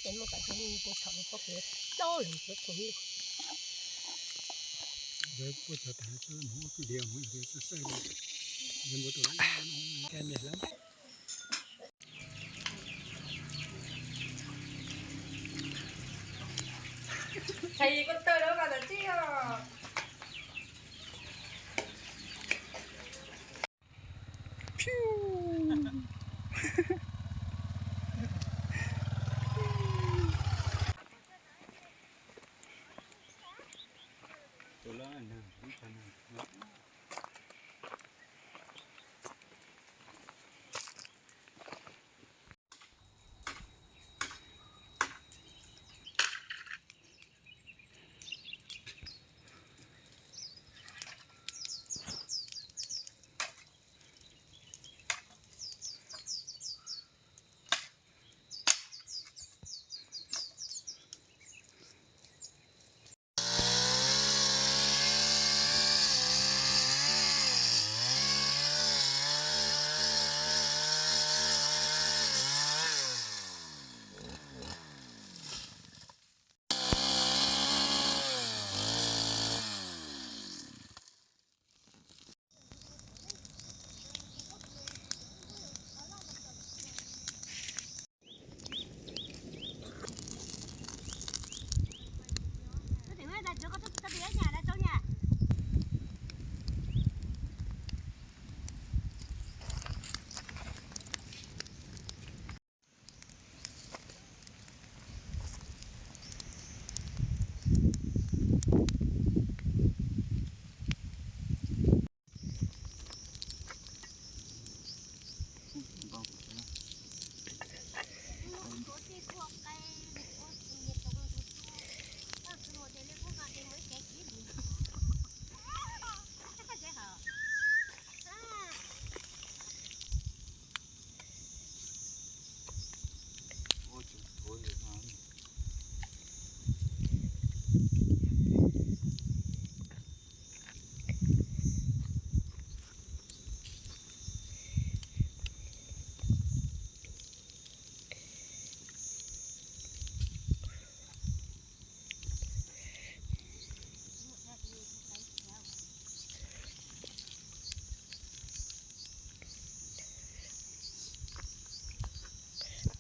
Ces muaj kav tsij pua tshom rau pob kev plaub leeg tsuav txhua hnub. Lawv pua tshom tas xwb, hnub kwj diav mus xwb xwb, ntshai koj taw rau mas tam tib os.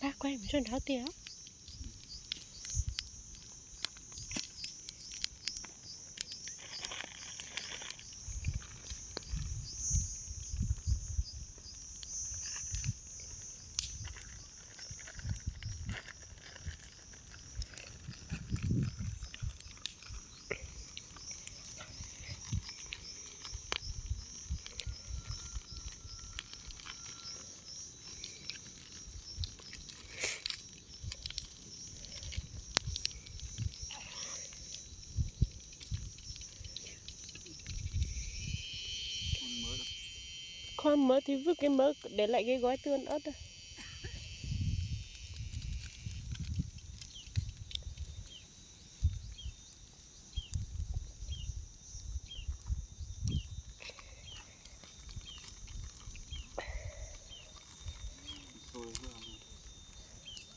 Pab kuaj mus tsuag nrhau tiag. Kho mawv tis vwj kev mawv để lại cái gói tương ớt.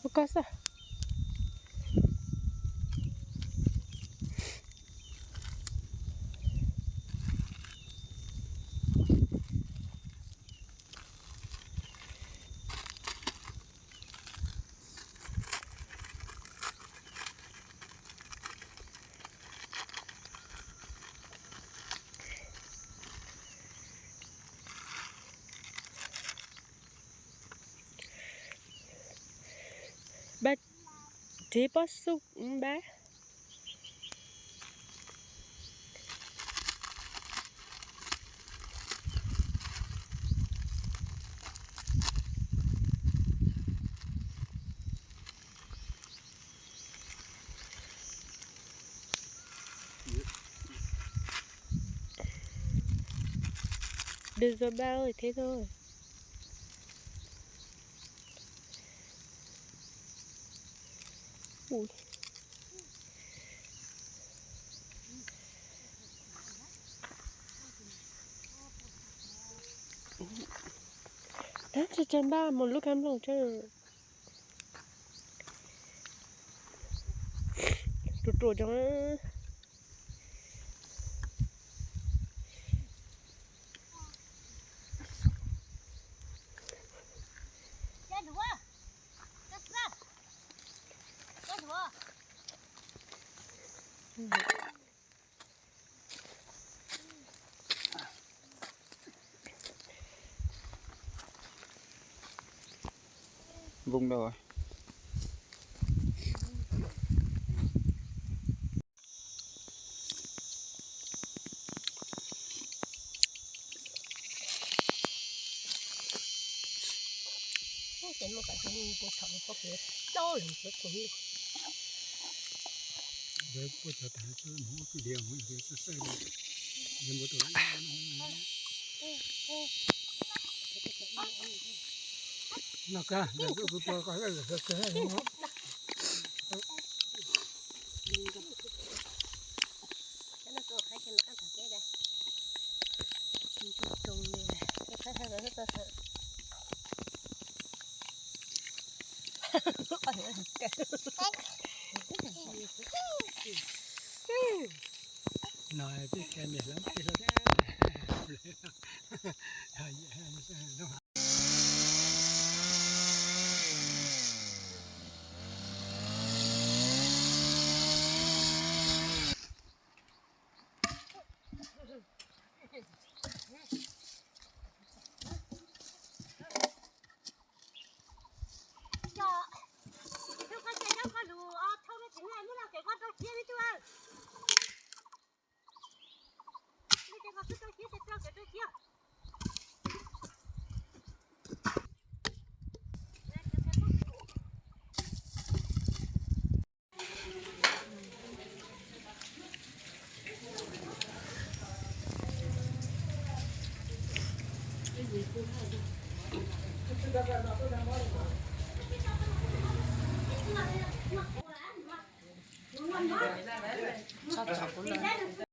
Ua koj xwb. Ba, tsev pob xub ba. Được rồi ba ơi, thế thôi. Ui. Tab tsis tseem npaj mus lub kab nplooj tseeb. Ruam ruam cov. Npoo dau. No peb ka me hlab peb hlab.